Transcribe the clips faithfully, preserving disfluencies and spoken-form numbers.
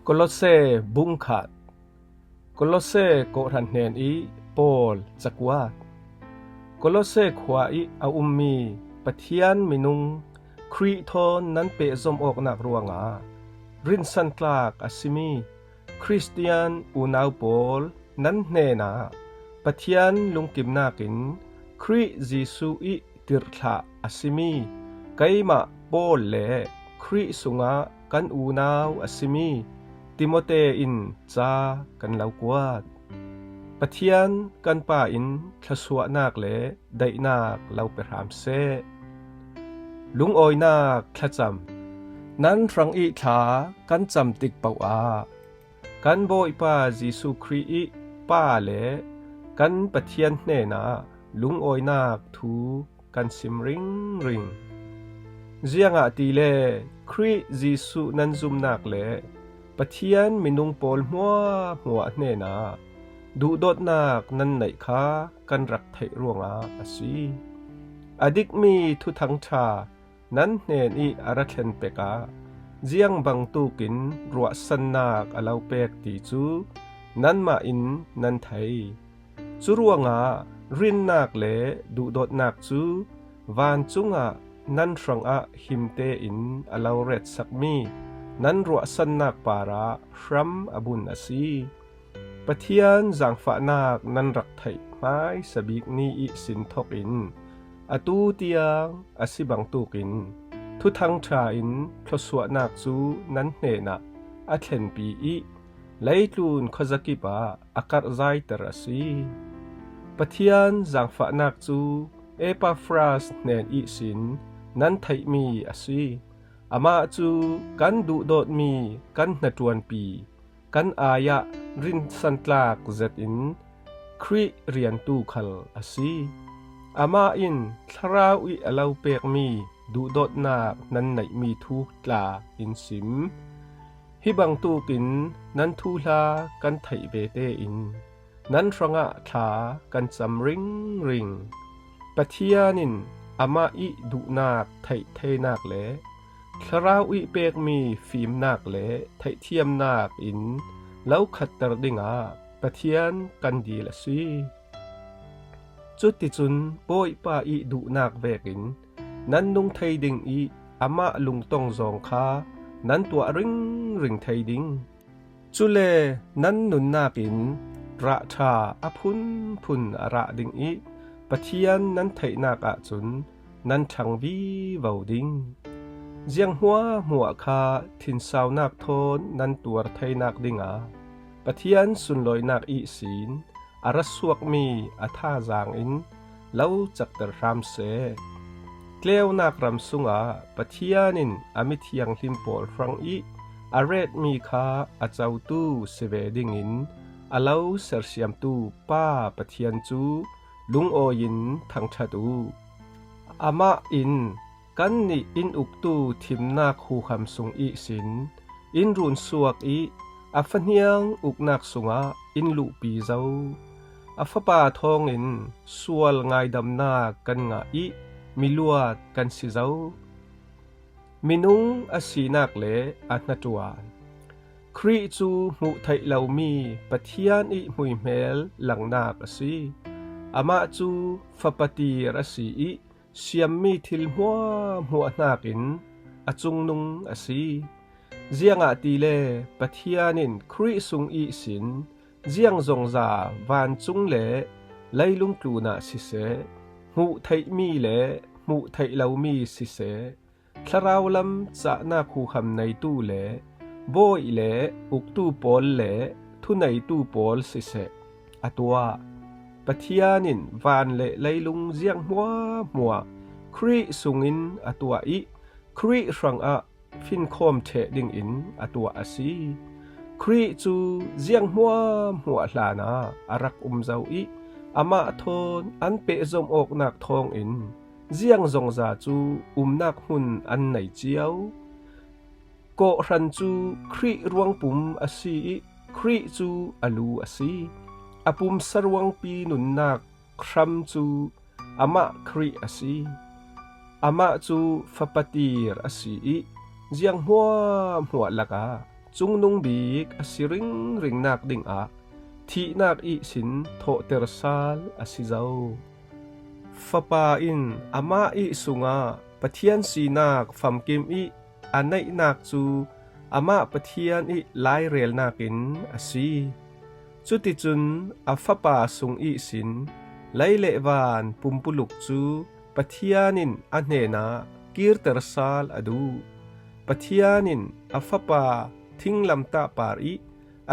Kolose bung khat. Kolose kawhhran hnen ih Paul cakuat. Kolose khua ih a ummi Pathian minung Khrih thawn nan pehzom awknak ruangah rinsantlak a simi Khristian unau pawl nan hnenah Pathian lungkimnak in Khrih Jesuh ih tirhthlah a simi keimah Paul le Khrih sungah kan unau a simi Timote in ca kan lo kuat. Pathian kan Pa in thluasuahnak le daihnak lo pe hram seh. Lungawinak thlacam. Nan hrang ih thla kan cam tik paoh ah kan Bawipa Jesuh Khrih ih Pa le kan Pathian hnenah lungawinak thu kan sim ringring. Ziangahtile Khrih Jesuh nan zumnak le Pathian minung pawl hmuahhmuah hnenah duhdawtnak nan neih kha kan rak theih ruangah a si. A dikmi Thuthang Ṭha nan hnen ih a ra thlen pek ah ziang bangtuk in ruahsannak a lo pek ti cu nanmah in nan thei. Cu ruangah rinnak le duhdawtnak cu vancung ah nan hrangah him tein a lo retsakmi nan ruahsannak parah hram a bun a si. Pathian zaangfahnak nan rak theih hmaisa bik ni ihsin thawk in atu tiang a si bangtuk in Thuthang Ṭha in thluasuahnak cu nan hnenah a thlenpi ih leitlun khuazakip ah a karhzaiter a si. Pathian zaangfahnak cu Epafras hnen ihsin nan theihmi a si. Amah cu kan duhdawtmi kan hnaṭuanpi, kan ai-ah rinsantlak zetin Khrih riantu khal a si. Amah in Thlarau ih a lo pekmi duhdawtnak nan neihmi thu tla in sim. Hi bangtukin nan thuhla kan theih ve tein nan hrangah thla kan cam ringring. Pathian in amah ih duhnak theih theinak le Thlarau ih pekmi fimnak le theihthiamnak in lo khatter dingah Pathian kan dil a si. Cuticun Bawipa ih duhnak vekin nan nung thei ding ih amah lungtong zawng kha nan tuah ringring thei ding. Cule nan nunnak in rahṭha a phunphun a rah ding ih Pathian nan theihnak ahcun nan ṭhang vivo ding. Ziang hmuahhmuah kha thinsaunak thawn nan tuar theinak dingah Pathian sunlawinak ihsin a ra suakmi a thazaang in lo cakter hram seh. Tleunak ram sungah Pathian in a mithianghlim pawl hrang ih a retmi kha a cotu si ve dingin a lo sersiamtu Pa Pathian cu lungawi in thangṭhat uh. Amah in kannih in uktu thimnak huham sung ihsin in runsuak ih a fahniang uknak sungah in luhpi zo. A Fapa thawngin sual ngaidamnak kan ngah ih miluat kan si zo. Minung a sinak le a hnaṭuan. Khrih cu hmuh theih lomi Pathian ih hmuihmel langnak a si. Amah cu fapa tir a si ih siammi thil hmuahhmuah hnakin a cungnung a si. Ziangahtile Pathian in Khrih sung ihsin ziang zongza vancung le leilung tlunah siseh, hmuh theihmi le hmuh theih lomi siseh, thlarau lam cahnak huham neitu le bawi le uktu pawl le thuneitu pawl siseh, a tuah. Pathian in van le leilung ziang hmuahhmuah Khrih sungin a tuah ih Khrih hrangah finkhawm ṭheh dingin a tuah a si. Khrih cu ziang hmuahhmuah hlanah a rak um zo ih amah thawn an pehzomh awknak thawngin ziang zongza cu umnak hmun an nei cio. Kawhhran cu Khrih ruangpum a si ih Khrih cu a lu a si. A pumsa ruangpi nunnak hram cu amah Khrih a si. Amah cu fapa tir a si ih ziang hmuahhmuah lakah cungnung bik a si ringringnak dingah thihnak ihsin thawhter sal a si zo. Fapa in amah ih sungah Pathian sinak famkim ih a neihnak cu amah Pathian ih lairelnak in a si. Cuticun a Fapa sung ihsin lei le van pumpuluk cu Pathian in a hnenah kirter sal a duh. Pathian in a Fapa thinglamtah par ih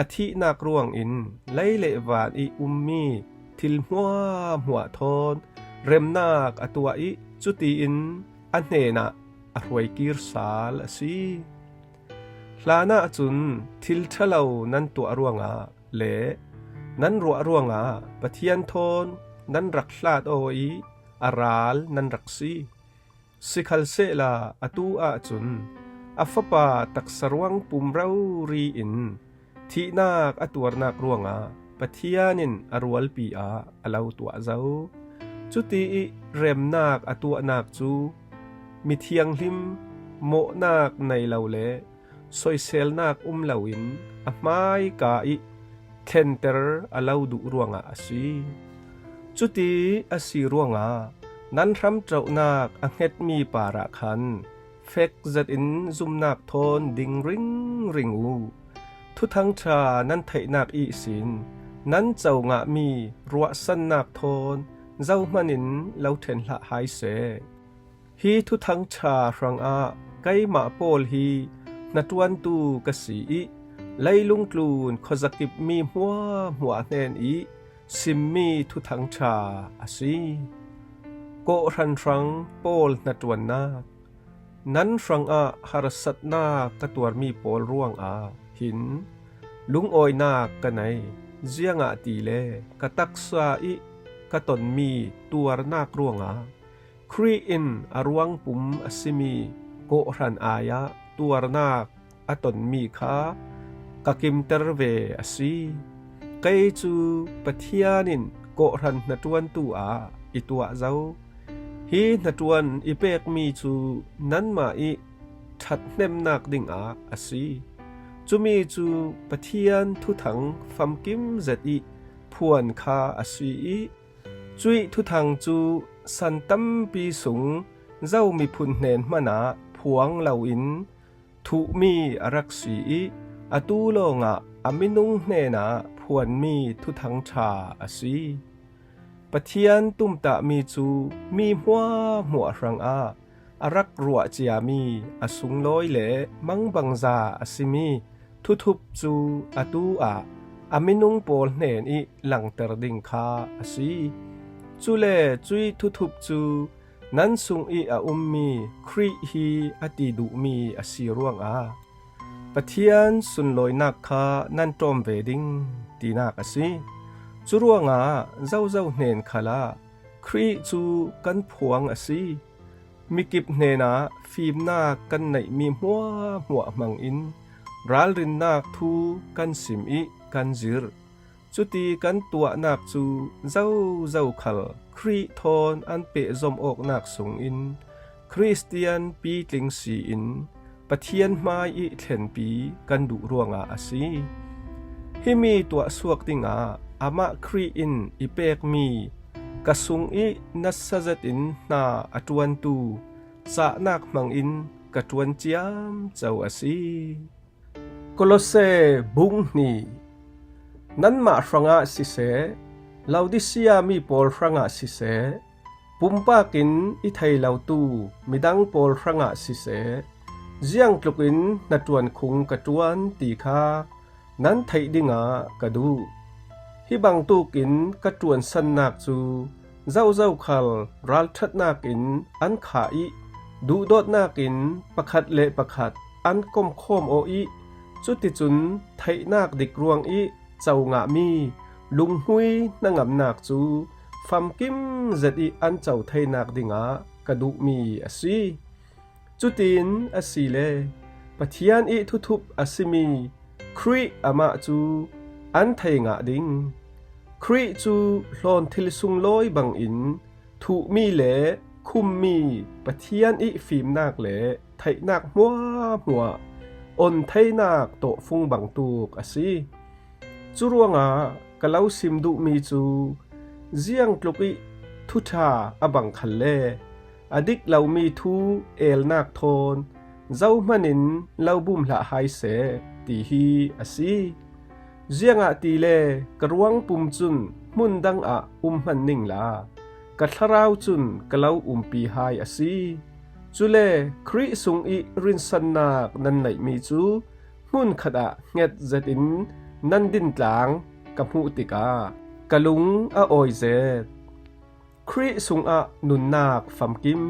a thihnak ruangin lei le van ih ummi thil hmuahhmuah thawn remnak a tuah ih cutiin a hnenah a hruaikir sal a si. Hlanah cun thil ṭhalo nan tuah ruangah le nan ruah ruangah Pathian thawn nan rak hlat aw ih a ral nan rak si. Sikhalsehla atu ahcun a Fapa taksa ruang pum rori in thihnak a tuarnak ruangah Pathian in a rualpi ah a lo tuah zo. Cuti ih remnak a tuahnak cu mithianghlim, mawhnak nei lo le soiselnak um loin a hmaika ih thlenter a lo duh ruangah a si. Cuti a si ruangah nan hramṭohnak a hngetmi parah khan fek zetin zumnak thawn ding ringring uh. Thuthang ṭha nan theihnak ihsin nan co ngahmi ruahsannak thawn zohman in lo ṭhen hlah hai seh. Hi Thuthang ṭha hrangah keimah Paul hi hnaṭuantu ka si ih leilung tlun khuazakipmi hmuahhmuah hnen ih simmi Thuthang ṭha a si. Kawhhran hrang Paul hnaṭuannak. Nan hrangah harsatnak ka tuarmi pawl ruangah hin lungawinak ka nei, ziangahtile ka taksa ih ka tonmi tuarnak ruangah Khrih in a ruangpum a simi kawhhran ai-ah tuarnak a tonmi kha ka kimter ve a si. Kei cu Pathian in kawhhran hnaṭuantu ah i tuah zo. Hi hnaṭuan i pekmi cu nanmah ih ṭhathnemnak dingah a si. Cumi cu Pathian thuthang famkim zet ih phuan kha a si ih, cuih thuthang cu san tampi sung Zomi phun hnen hmanah phuang loin thuhmi a rak si ih, atu lawngah a minung hnenah phuanmi Thuthang ṭha a si. Pathian tumtahmi cu mi hmuahhmuah hrangah a rak ruah ciami a sunglawi le mangbangza a simi thuthup cu atu ah a minung pawl hnen ih langter ding kha a si. Cule cuih thuthup cu nan sung ih a ummi Khrih hi a ti duhmi a si ruangah Pathian sunlawinak kha nan ṭawm ve ding tinak a si. Curuangah zozo hnen khalah Khrih cu kan phuang a si. Mikip hnenah fimnak kan neihmi hmuahhmuah hmangin ralrinnak thu kan sim ih kan zirh. Cuti kan tuahnak cu zozo khal Khrih thawn an pehzom awknak sungin Khristian pitling si-in Pathian hmai ih thlenpi kan duh ruangah a si. Himi tuahsuak dingah amah Khrih in i pekmi ka sung ih nasa zetin hna a ṭuantu cahnak hmangin ka ṭuan ciamco a si. Kolose bung hnih. Nanmah hrangah siseh, Laodicea mi pawl hrangah siseh, pumpak in i thei lotu midang pawl hrangah siseh, ziangtluk in hnaṭuan khung ka ṭuan ti kha nan theih dingah ka duh. Hi bangtuk in ka ṭuansannak cu zozo khal ralṭhatnak in an khah ih, duhdawtnak in pakhat le pakhat an komkhawm aw ih, cuticun theihnak dik ruang ih co ngahmi lunghmui hnangamnak cu famkim zet ih an co theinak dingah ka duhmi a si. Cutin asile Pathian ih thuthup a simi Khrih amah cu an thei ngah ding. Khrih cu hlawn thil sunglawi bangin thuhmi le khummi Pathian ih fimnak le theihnak hmuahhmuah on theinak tawhfung bangtuk a si. Cu ruangah ka lo sim duhmi cu ziangtluk ih thuṭha a bang khalle a dik lomi thu elnak thawn zohman in lo bum hlah hai seh, ti hi a si. Ziangahtile ka ruangpum cun hmun dang ah um hman ningla ka thlarau cun ka lo umpi hai a si. Cule Khrih sungih rinsannak nan neihmi cu hmunkhat ah hnget zetin nan dintlang ka hmuh tikah ka lung a awi zet. Khrih sungah nunnak famkim.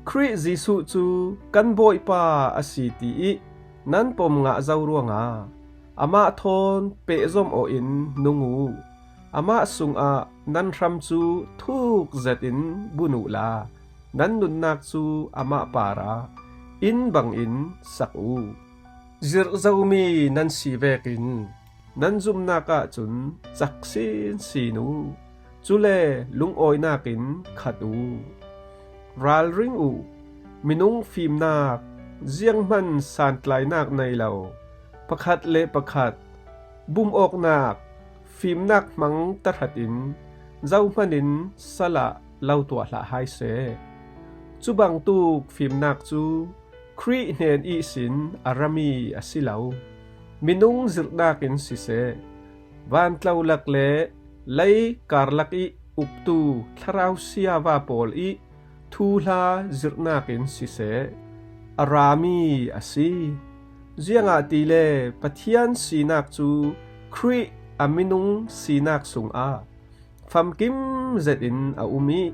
Khrih Jesuh cu kan Bawipa a si tiih nan pom ngah zo ruangah amah thawn pehzom aw in nung uh. Amah sungah nan hram cu thuk zetin bun uhla nan nunnak cu amah parah inn bangin sak uh. Zirh zomi nan si vekin nan zumnak ahcun cak sinsin uh. Cule lungawinak in khat uh. Ralring uh. Minung fimnak, zianghman santlainak nei lo, pakhat le pakhat bumawknak, fimnak hmang tahratin zohman in sal ah lo tuah hlah hai seh. Cu bangtuk fimnak cu Khrih hnen ihsin a rami a si lo. Minung zirhnak in siseh, vantlolak le lei karlak ih uktu thlarau siava pawl ih thuhla zirhnak in siseh, a rami a si. Ziangahtile Pathian sinak cu Khrih a minung sinak sungah famkim zetin a um ih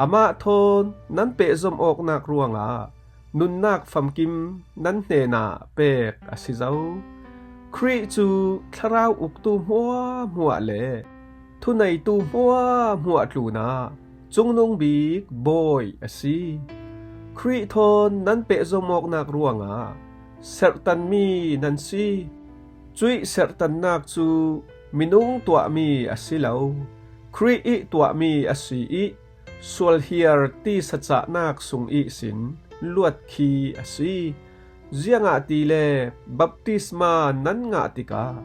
amah thawn nan pehzom awknak ruangah nunnak famkim nan hnenah pek a si zo. Khrih cu thlarau uktu hmuahhmuah le thuneitu hmuahhmuah tlunah cungnung bik Bawi a si. Khrih thawn nan pehzom awknak ruangah serhtanmi nan si. Cuih serhtannak cu minung tuahmi a si lo, Khrih ih tuahmi a si ih sualhiar tisa cahnak sung ihsin luat khi a si. Ziangahtile baptisma nan ngah tikah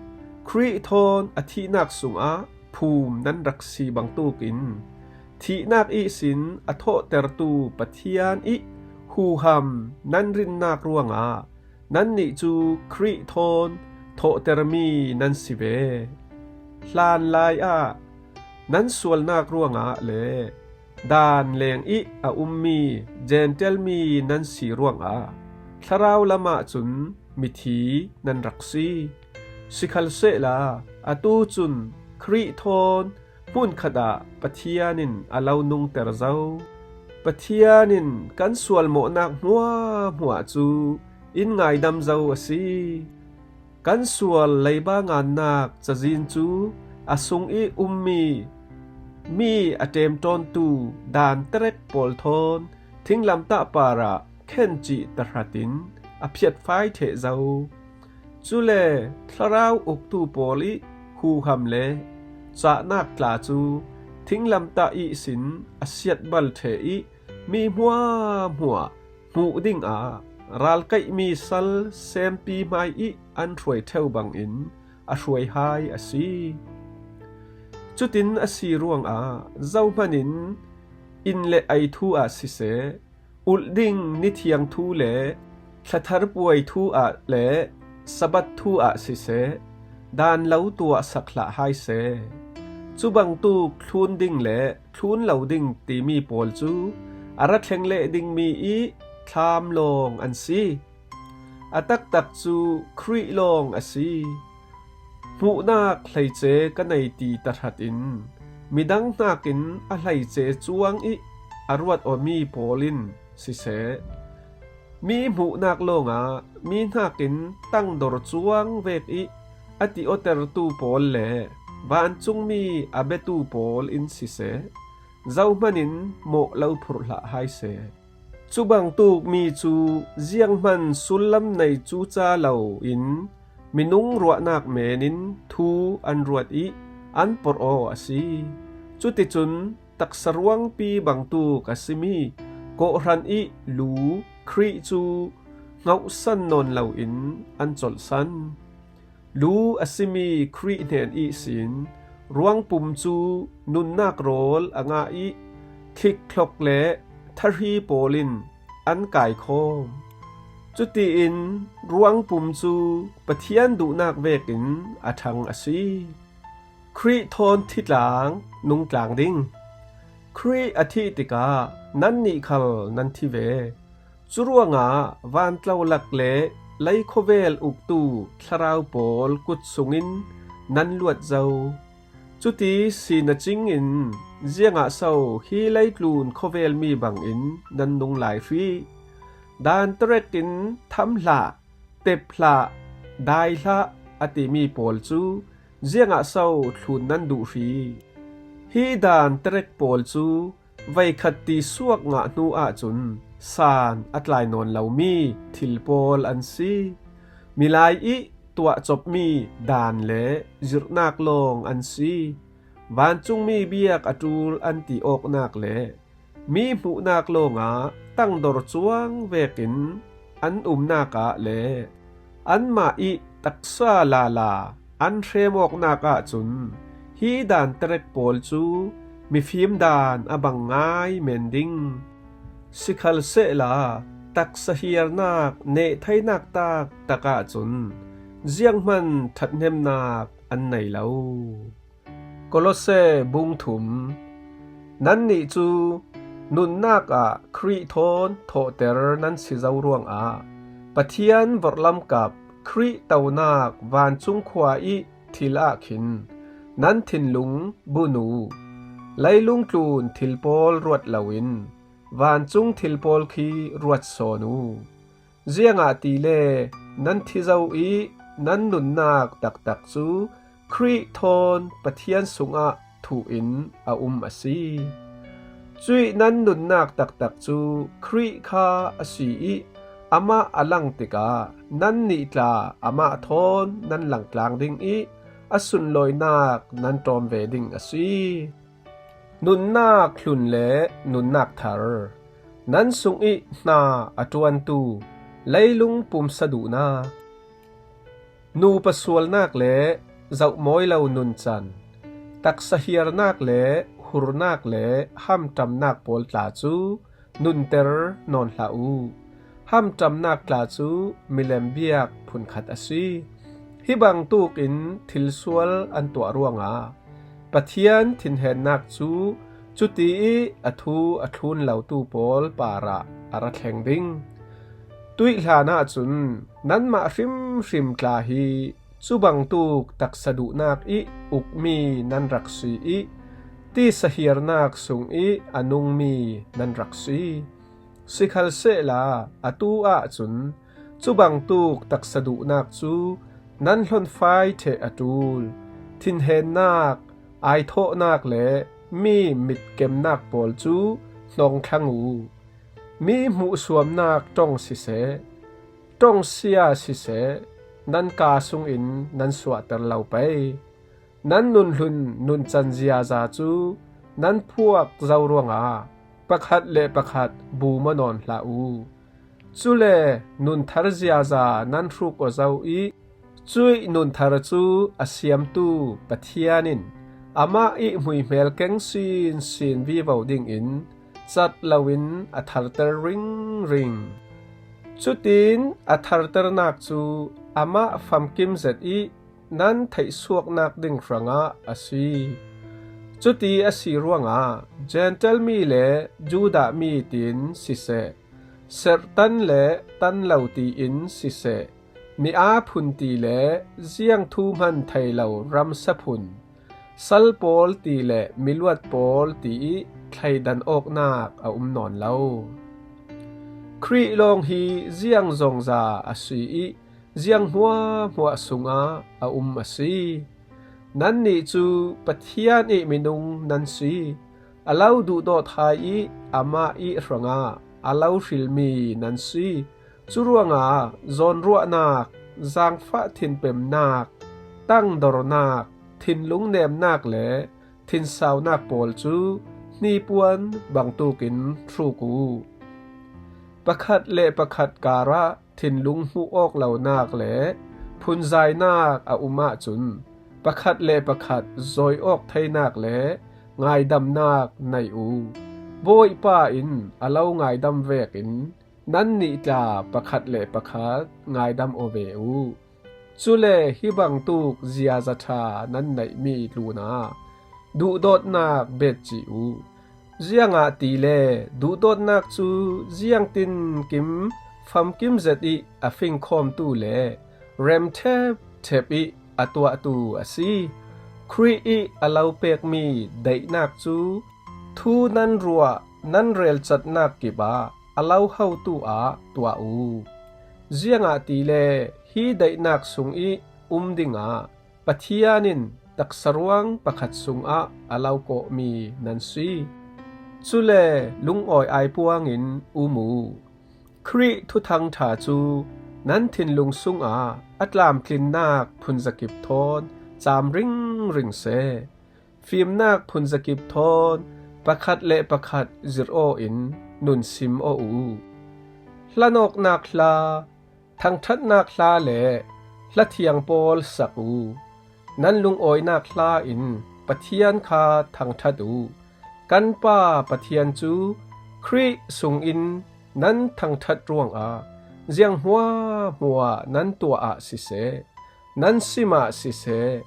Khrih thawn a thihnak sungah phum nan rak si bangtukin thihnak ihsin a thawhtertu Pathian ih huham nan rinnak ruangah nannih cu Khrih thawn thawhtermi nan si ve. Hlanlai ah nan sualnak ruangah le Daan leng ih a ummi Jentail mi nan si ruangah thlarau lamah cun mithi nan rak si. Sikhalsehla atu cun Khrih thawn hmunkhat ah Pathian in a lo nungter zo. Pathian in kan sualmawhnak hmuahhmuah cu in ngaidam zo a si. Kan sual leiba ngannak cazin cu a sung ih ummi mi a ṭemṭawntu daan terek pawl thawn thinglamtah parah khencih tahratin a phiatfai ṭheh zo. Cule thlarau uktu pawl ih huham le cahnak tla cu thinglamtah ihsin a siatbal ṭheh ih mi hmuahhmuah hmuh dingah ralkaihmi sal sempi hmai ih an hruai ṭheu bangin a hruai hai a si. Cutin a si ruangah zohman in inn le ei thu ah siseh, ulh ding ni thiang thu le thlathar puai thu ah le Sabbath thu ah siseh, daan lo tuahsak hlah hai seh. Cu bangtuk thlun ding le thlun lo ding timi pawl cu a ra thleng leh dingmi ih thlam lawng an si. A taktak cu Khrih lawng a si. Hmuhnak hleice ka nei ti tahratin midang hnakin a hleice cuang ih a ruat awmi pawl in siseh, mi hmuhnak lawngah mi hnakin tangdor cuang vek ih a ti awtertu pawl le vancungmi a biatu pawl in siseh, zohman in mawh lo phurh hlah hai seh. Cu bangtuk mi cu zianghman sullam nei cu ca lo in minung ruahnak men in thu an ruat ih an porh aw a si. Cuticun taksa ruangpi bangtuk a simi kawhhran ih lu Khrih cu hngauhsan nawn loin an colhsan. Lu a simi Khrih hnen ihsin ruangpum cu nunnak rawl a ngah ih thlikthlok le thahri pawl in an kaikhawm. Cutiin ruangpum cu Pathian duhnak vekin a ṭhang a si. Khrih thawn thi tlang, nung tlang ding. Khrih a thih tikah nannih khal nan thi ve. Curuangah vantlo lak le lei khawvel uktu thlarau pawl kut sungin nan luat zo. Cuti si na cingin ziangah so hi leitlun khawvelmi bangin nan nung lai hrih? Dan terekin tham hlah, tep hlah, dai hlah a timi pawl cu ziangah so thlun nan duh hrih? Hi dan terek pawl cu veikhat ti suak ngah hnu ahcun san a tlai nawn lomi thil pawl an si. Milai ih tuahcopmi dan le zirhnak lawng an si. Vancungmi biak a ṭul an ti awknak le mi hmuhnak lawngah tangdor cuang vekin an umnak ah le anmah ih taksa lala an hrem awknak ahcun hi dan terek pawl cu mifim dan a bang ngai men ding. Sikhalsehla taksa hiarnak nehtheinak taktak ahcun zianghman ṭhathnemnak an nei lo. Kolose bung thum. Nannih cu nunnak ah Khrih thawn thawhter nan si zo ruangah Pathian vorhlam kap Khrih tonak vancung khua ih thil ah khin nan thinlung bun uh. Leilung tlun thil pawl ruat loin vancung thil pawl khi ruat sawn uh. Ziangahtile nan thi zo ih nan nunnak taktak cu Khrih thawn Pathian sungah thuh in a um a si. Cuih nan nunnak taktak cu Khrih kha a si ih amah a lang tikah nannih tla amah thawn nan langtlang ding ih a sunlawinak nan ṭawm ve ding a si. Nunnak hlun le nunnak thar. Nan sung ih hna a ṭuantu leilung pumsa duhnak, nupa sualnak le zohmawi lo nuncan, taksa hiarnak le hurnak le hamṭamnak pawl tla cu nunter nawn hlah uh. Hamṭamnak tla cu milem biak phunkhat a si. Hi bangtuk in thilsual an tuah ruangah Pathian thinhennak cu cuti ih a thu a thlun lotu pawl parah a ra thleng ding. Tuih hlan ahcun nanmah hrimhrim tla hi cu bangtuk taksa duhnak ih ukmi nan rak si ih tisa hiarnak sung ih a nungmi nan rak si. Sikhalsehla atu ahcun cu bangtuk taksa duhnak cu nan hlonfai ṭheh a ṭul. Thinhennak, aithawhnak le mi mitkemnak pawl cu hnawngthlang uh. Mi hmuhsuamnak ṭong siseh, ṭongsia siseh, nan kaa sungin nan suahter lo pei. Nan nunhlun nuncan ziaza cu nan phuak zo ruangah pakhat le pakhat bum aw nawn hlah uh. Cule nunthar ziaza nan hruk aw zo ih cuih nunthar cu a siamtu Pathian in amah ih hmuihmel keng sinsin vivo dingin cat loin a tharter ringring. Cutin a tharternak cu amah famkim zet ih nan theihsuaknak ding hrangah a si. Cuti a si ruangah Jentail mi le Judah mi tiin siseh, serhtan le tan lo tiin siseh, mi aa phun ti le ziang thu hman thei lo ramsa phun, sal pawl ti le miluat pawl ti ih thleidan awknak a um nawn lo. Khrih lawng hi ziang zongza a si ih ziang hmuahhmuah sungah a um a si. Nannih cu Pathian ih minung nan si. A lo duhdawt hai ih amah ih hrangah a lo hrilmi nan si. Curuangah zawnruahnak, zaangfah thinpemnak, tangdornak, thinlung nemnak le thinsaunak pawl cu hnipuan bangtukin hruk uh. Pakhat le pakhat karah thinlung hmuh awk lonak le phunzainak a um ahcun, pakhat le pakhat zawi awk theinak le ngaidamnak nei u. Bawipa in a lo ngaidam vekin nannih tla pakhat le pakhat ngaidam aw ve u. Cule hi bangtuk ziaza ṭha nan neihmi tlunah duhdawtnak bet cih u. Ziangahtile duhdawtnak cu ziangtinkim famkim zet ih a fingkhawmtu le rem ṭhepṭhep ih a tuahtu a si. Khrih ih a lo pekmi daihnak cu thu nan ruah, nan relcatnak kipah a lo hotu ah tuah u. Ziangahtile hi daihnak sungih um dingah Pathian in taksa ruang pakhat sungah a lo kawhmi nan si. Cule lungawi aipuangin um u. Khrih thuthang ṭha cu nan thinlung sungah a tlamtlinnak phunzakip thawn caam ringring seh. Fimnak phunzakip thawn pakhat le pakhat zirh aw in nun sim aw u. Hlanawknak hla, thangṭhatnak hla le hlathiang pawl sak u. Nan lungawinak hla in Pathian kha thangṭhat u. Kan Pa Pathian cu Khrih sungin nan thangṭhat ruangah ziang hmuahhmuah nan tuah ah siseh, nan sim ah siseh,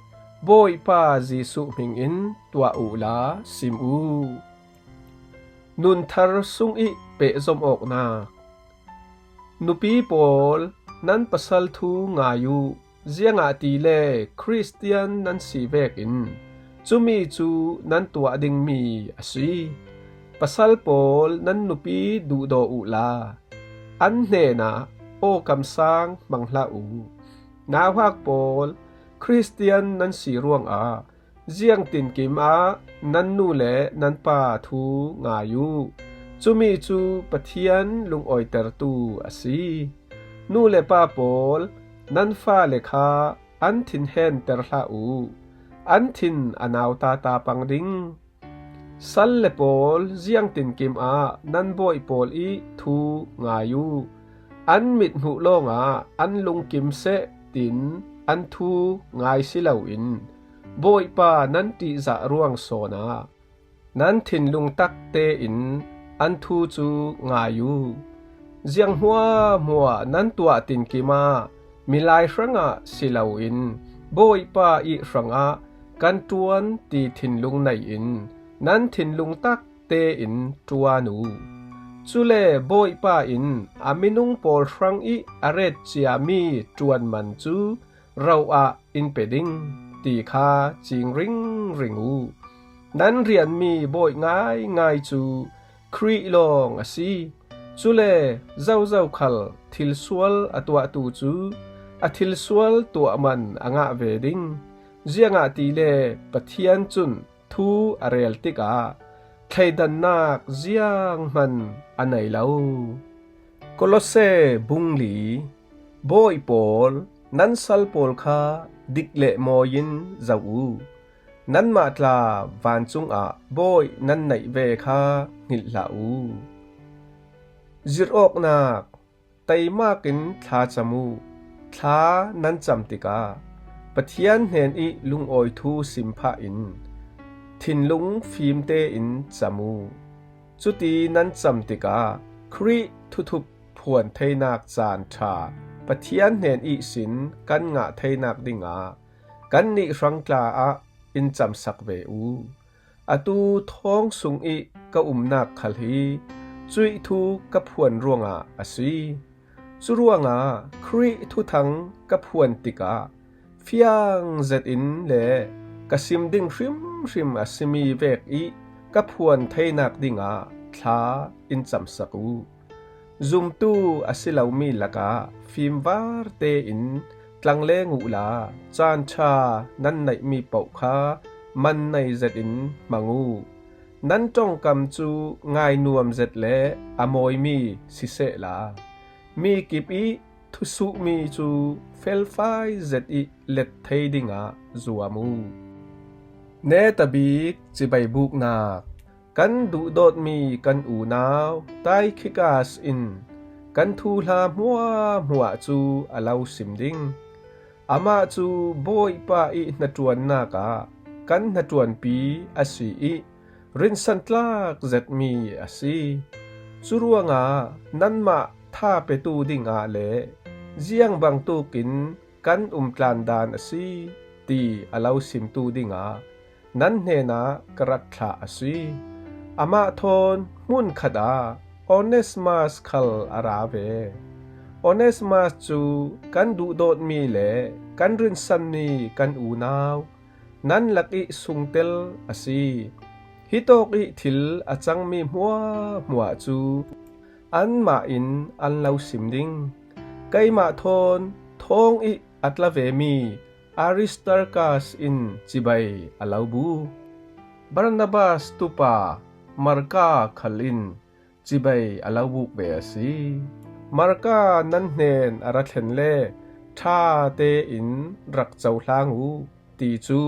Bawipa Jesuh hmingin tuah uhla sim u. Nun thar sungih pehzom awknak. Nupi pawl, nan pasal thu ngai uh, ziangahtile Khristian nan si vekin cumi cu nan tuah dingmi a si. Pasal pawl, nan nupi duhdaw uhla an hnenah aw kamsang hmang hlah uh. Nauhak pawl, Khristian nan si ruangah ziangtinkim ah nan nu le nan pa thu ngai uh. Cumi cu Pathian lungawitertu a si. Nu le pa pawl, nan fale kha an thinhenter hlah uh. An thin a nautata pang ding. Sal le pawl, ziangtinkim ah nan bawi pawl ih thu ngai uh. An mithmuh lawngah an lungkim seh, tin an thu ngai si loin Bawipa nan ṭihzah ruang sawnah nan thinlung tak tein an thu cu ngai uh. Ziang hmuahhmuah nan tuah tinkim ah milai hrangah si loin Bawipa ih hrangah kan ṭuan ti thinlung nei in nan thinlung tak tein ṭuan uh. Cule Bawipa in a minung pawl hrang ih a ret ciami ṭuan man cu ro ah in pe ding ti kha cing ringring uh. Nan rianmi bawi ngaingai cu Khrih lawng a si. Cule zozo khal thilsual a tuahtu cu a thilsual tuah man a ngah ve ding. Ziangahtile Pathian cun thu a rel tikah thleidannak zianghman a nei lo. Kolose bung li. Bawi pawl, nan sal pawl kha dik le mawi in zoh uh. Nanmah tla vancung ah bawi nan neih ve kha hngilh hlah uh. Zirh awknak. Teimak in thla cam uh. Thla nan cam tikah Pathian hnen ih lungawi thu sim phah in thinlung fim tein cam uh. Cuti nan cam tikah Khrih thuthup phuan theinak caan ṭha Pathian hnen ihsin kan ngah theinak dingah kannih hrang tla ah in camsak ve uh. Atu thawng sungih ka umnak khal hi cuih thu ka phuan ruangah a si. Curuangah Khrih thuthang ka phuan tikah fiang zetin le ka sim ding hrimhrim a simi vek ih ka phuan theinak dingah thla in camsak uh. Zumtu a si lomi lakah fimvar tein tlangleng uhla caan ṭha nan neihmi paoh kha man nei zetin hmang uh. Nan ṭongkam cu ngainuam zet le a mawimi sisehla mi kip ih thusuhmi cu felfai zet ih let thei dingah zuam uh. Netabik cibai buknak. Kan duhdawtmi kan unau Taikhikas in kan thuhla hmuahhmuah cu a lo sim ding. Amah cu Bawipa i hnaṭuannak ah kan hnaṭuanpi a si i rinsantlak zetmi a si. Cu ruangah nanmah tha petu dingah le ziang bangtukin kan umtlandan a si, ti a lo simtu dingah nan hnenah ka rak thlah a si. Amah thawn hmunkhat ah Onesmas khal a ra ve. Onesmas cu kan duhdawtmi le kan rinsanmi kan unau, nan lak i sungtel a si. Hitawk i thil a cangmi hmuahhmuah cu anmah in an lo sim ding. Keimah thawn thawng i a tla vemi Aristarkas in cibai a lo buk. Barnabas tupa Marka khal in cibai a lo buk ve a si. Marka nan hnen a ra thlen le ṭha tein rak cohlang uh, ti cu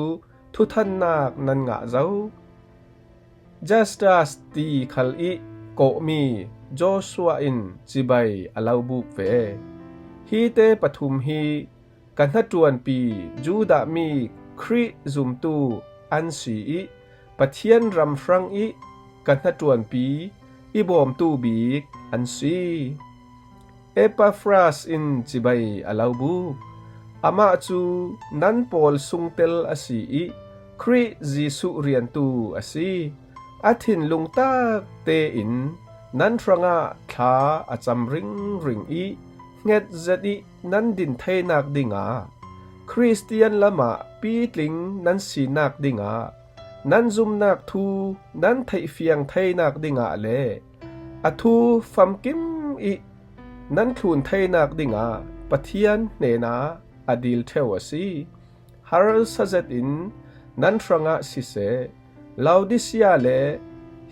thuthannak nan ngah zo. Justus ti khal i kawhmi Joshua in cibai a lo buk ve. Hite pathum hi ka hnaṭuanpi Judah mi Khrih zumtu an si i Pathian ram hrang i ka hnaṭuanpi i bawmtu bik an si. Epafras in cibai a lo buk. Amah cu nan pawl sungtel a si i Khrih Jesuh riantu a si. A thinlung tak tein nan hrangah thla a cam ringring i hnget zet i nan din theinak dingah, Khristian lamah pitling nan sinak dingah, nan zumnak thu nan theihfiang theinak dingah le a thu famkim i nan thlun theinak dingah Pathian hnenah a dil ṭheu a si. Harsa zetin nan hrangah siseh, Laodicea le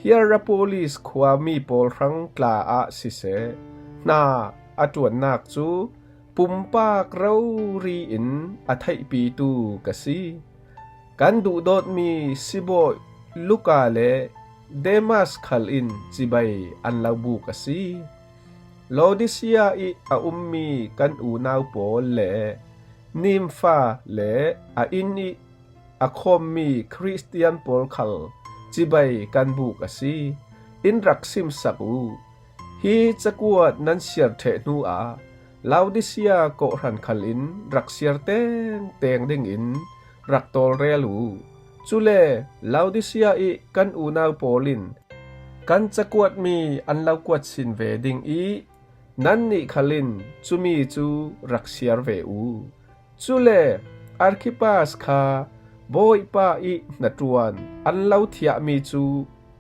Hierapolis khuami pawl hrang tla ah siseh, hna a ṭuannak cu pumpak rori in a theihpitu ka si. Kan duhdawtmi sibawi Luka le Demas khal in cibai an lo buk a si. Laodicea i a ummi kan unau pawl le Nimfa le a inn i a khawmmi Khristian pawl khal cibai kan buk a si. In rak simsak uh. Hi cakuat nan siar ṭheh hnu ah Laodicea kawhhran khal in rak siar tengteng dingin rak tawlrel uh. Cule Laodicea i kan unau pawl in kan cakuatmi an lo kuat sin ve ding i nannih khal in cumi cu rak siar ve uh. Cule Arkhippas kha Bawipa i hnaṭuan an lo thiahmi cu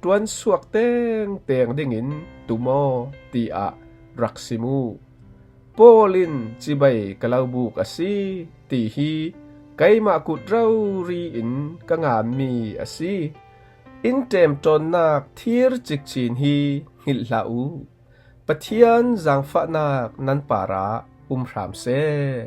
ṭuansuak tengteng dingin tum aw, tiah rak sim uh. Paul in cibai ka lo buk a si, ti hi keimah kut rori in ka nganmi a si. In ṭemṭawnnak thir cikcin hi hngilh hlah uh. Pathian zaangfahnak nan parah um hram seh.